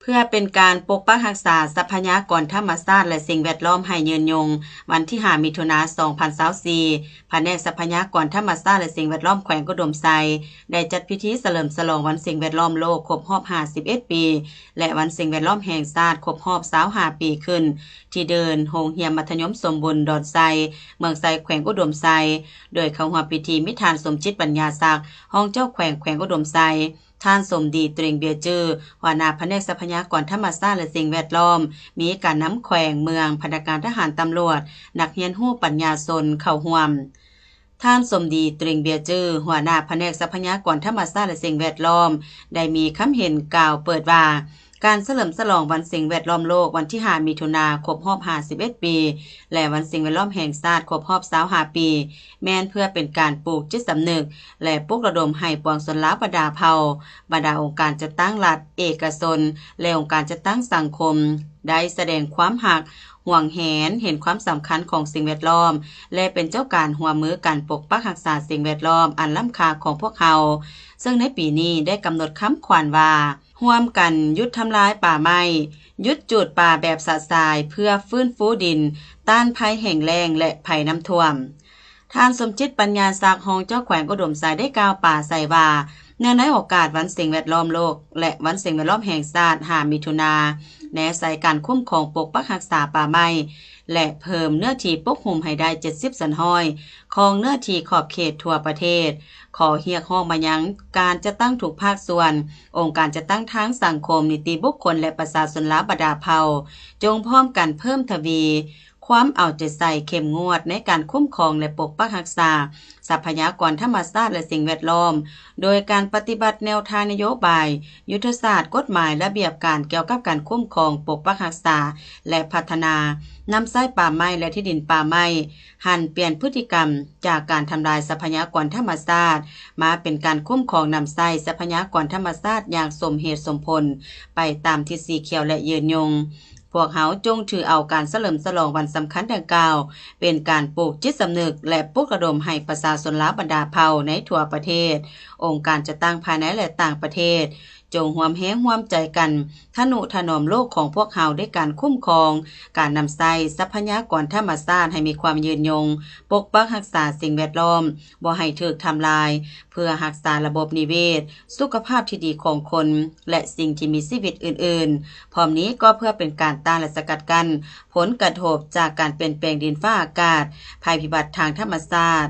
ເພື່ອເປັນການປົກປັກຮັກສາຊັບພະຍາກອນທຳມະຊາດ ແລະ ສິ່ງແວດລ້ອມໃຫ້ຍືນຍົງ, ວັນທີຫ້າ ມິຖຸນາ ສອງພັນຊາວສີ່ ພະແນກຊັບພະຍາກອນທຳມະຊາດ ແລະ ສິ່ງແວດລ້ອມແຂວງອຸດົມໄຊ ໄດ້ຈັດພິທີສະເຫຼີມສະຫຼອງວັນສິ່ງແວດລ້ອມໂລກຄົບຮອບຫ້າສິບເອັດປີ ແລະ ວັນສິ່ງແວດລ້ອມແຫ່ງຊາດຄົບຮອບຊາວຫ້າປີຂຶ້ນ ທີ່ເດີ່ນໂຮງຮຽນມັດທະຍົມສົມບູນດອນໄຊ ເມືອງໄຊ ແຂວງອຸດົມໄຊ, ໂດຍເຂົ້າຮ່ວມພິທີມີທ່ານ ສົມຈິດ ປັນຍາສັກ ຮອງເຈົ້າແຂວງແຂວງອຸດົມໄຊ, ທ່ານ ສົມດີ ຕຣິງເບຍຈື່ ຫົວໜ້າພະແນກຊັບພະຍາກອນທຳມະຊາດ ແລະ ສິ່ງແວດລ້ອມ, ມີການນຳແຂວງ, ເມືອງ, ພະນັກງານທະຫານ, ຕຳຫຼວດ, ນັກຮຽນຮູ້ປັນຍາຊົນເຂົ້າຮ່ວມ. ທ່ານ ສົມດີ ຕຣິງເບຍຈື່ ຫົວໜ້າພະແນກຊັບພະຍາກອນທຳມະຊາດ ແລະ ສິ່ງແວດລ້ອມ ໄດ້ມີຄຳເຫັນກ່າວເປີດວ່າ, ການສະເຫຼີມສະຫຼອງວັນສິ່ງແວດລ້ອມໂລກ ວັນທີຫ້າ ມິຖຸນາ ຄົບຮອບຫ້າສິບເອັດປີ ແລະ ວັນສິ່ງແວດລ້ອມແຫ່ງຊາດຄົບຮອບຊາວຫ້າປີ ແມ່ນເພື່ອເປັນການປູກຈິດສຳນຶກ ແລະ ປຸກລະດົມໃຫ້ປວງຊົນລາວບັນດາເຜົ່າ, ບັນດາອົງການຈັດຕັ້ງລັດ, ເອກະຊົນ ແລະ ອົງການຈັດຕັ້ງສັງຄົມ ໄດ້ສະແດງຄວາມຮັກ, ຫວງແຫນ, ເຫັນຄວາມສຳຄັນຂອງສິ່ງແວດລ້ອມ ແລະ ເປັນເຈົ້າການຮ່ວມມືກັນປົກປັກຮັກສາສິ່ງແວດລ້ອມອັນລ້ຳຄ່າຂອງພວກເຮົາ, ເຊິ່ງໃນປີນີ້ໄດ້ກຳນົດຄຳຂວັນວ່າ, ຮ່ວມກັນຢຸດທຳລາຍປ່າໄມ້, ຢຸດຈູດປ່າແບບຊະຊາຍ ເພື່ອຟື້ນຟູດິນ, ຕ້ານໄພແຫ້ງແລ້ງ ແລະ ໄພນ້ຳຖ້ວມ. ທ່ານ ສົມຈິດ ປັນຍາສັກ ຮອງເຈົ້າແຂວງອຸດົມໄຊ ໄດ້ກ່າວປາໄສວ່າ, ເນື່ອງໃນໂອກາດວັນສິ່ງແວດລ້ອມໂລກ ແລະ ວັນສິ່ງແວດລ້ອມແຫ່ງຊາດ ຫ້າ ມິຖຸນາ, ແນໃສ່ການຄຸ້ມຄອງປົກປັກຮັກສາປ່າໄມ້ ແລະ ເພີ່ມເນື້ອທີ່ປົກຫຸ້ມໃຫ້ໄດ້ເຈັດສິບສ່ວນຮ້ອຍຂອງເນື້ອທີ່ຂອບເຂດທົ່ວປະເທດ, ຂໍຮຽກຮ້ອງມາຍັງການຈັດຕັ້ງທຸກພາກສ່ວນ, ອົງການຈັດຕັ້ງທາງສັງຄົມ, ນິຕິບຸກຄົນ ແລະ ປະຊາຊົນລາວບັນດາເຜົ່າ, ຈົ່ງພ້ອມກັນເພີ່ມທະວີຄວາມເອົາໃຈໃສ່ເຂັ້ມງວດໃນການຄຸ້ມຄອງ ແລະ ປົກປັກຮັກສາຊັບພະຍາກອນທຳມະຊາດ ແລະ ສິ່ງແວດລ້ອມ, ໂດຍການປະຕິບັດແນວທາງນະໂຍບາຍ, ຍຸດທະສາດ, ກົດໝາຍ, ລະບຽບການກ່ຽວກັບການຄຸ້ມຄອງ, ປົກປັກຮັກສາ ແລະ ພັດທະນາ, ນຳໃຊ້ປ່າໄມ້ ແລະ ທີ່ດິນປ່າໄມ້, ຫັນປ່ຽນພຶດຕິກຳຈາກການທຳລາຍຊັບພະຍາກອນທຳມະຊາດ ມາເປັນການຄຸ້ມຄອງນຳໃຊ້ຊັບພະຍາກອນທຳມະຊາດຢ່າງສົມເຫດສົມຜົນ ໄປຕາມທິດສີຂຽວ ແລະ ຍືນຍົງ. ພວກເຮົາຈົ່ງຖືເອົາການສະເຫຼີມສະຫຼອງວັນສຳຄັນດັ່ງກ່າວ ເປັນການປູກຈິດສຳນຶກ ແລະ ປຸກລະດົມໃຫ້ປະຊາຊົນລາວບັນດາເຜົ່າໃນທົ່ວປະເທດ, ອົງການຈັດຕັ້ງພາຍໃນ ແລະ ຕ່າງປະເທດ, ຈົ່ງຮ່ວມແຮງຮ່ວມໃຈກັນທະນຸຖະໜອມໂລກຂອງພວກເຮົາ ດ້ວຍການຄຸ້ມຄອງ, ການນຳໃຊ້ຊັບພະຍາກອນທຳມະຊາດໃຫ້ມີຄວາມຍືນຍົງ, ປົກປັກຮັກສາສິ່ງແວດລ້ອມບໍ່ໃຫ້ຖືກທຳລາຍ, ເພື່ອຮັກສາລະບົບນິເວດ, ສຸຂະພາບທີ່ດີຂອງຄົນ ແລະ ສິ່ງທີ່ມີຊີວິດອື່ນໆ. ພ້ອມນີ້ກໍເພື່ອເປັນການຕ້ານ ແລະ ສະກັດກັ້ນຜົນກະທົບຈາກການປ່ຽນແປງດິນຟ້າອາກາດ, ໄພພິບັດທາງທຳມະຊາດ.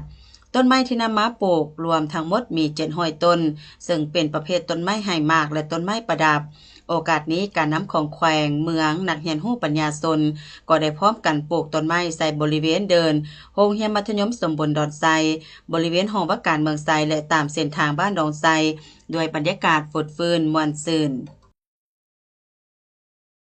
ຕົ້ນໄມ້ທີ່ນຳມາປູກລວມທັງໝົດມີເຈັດຮ້ອຍຕົ້ນ, ເຊິ່ງເປັນປະເພດຕົ້ນໄມ້ໃຫ້ໝາກ ແລະ ຕົ້ນໄມ້ປະດັບ. ໂອກາດນີ້, ການນຳຂອງແຂວງ, ເມືອງ, ນັກຮຽນຮູ້ປັນຍາຊົນ ກໍໄດ້ພ້ອມກັນປູກຕົ້ນໄມ້ໃສ່ບໍລິເວນເດີ່ນໂຮງຮຽນມັດທະຍົມສົມບູນດອນໄຊ, ບໍລິເວນຫ້ອງວ່າການເມືອງໄຊ ແລະ ຕາມເສັ້ນທາງບ້ານດອນໄຊ ດ້ວຍບັນຍາກາດຟົດຟື້ນມ່ວນຊື່ນ.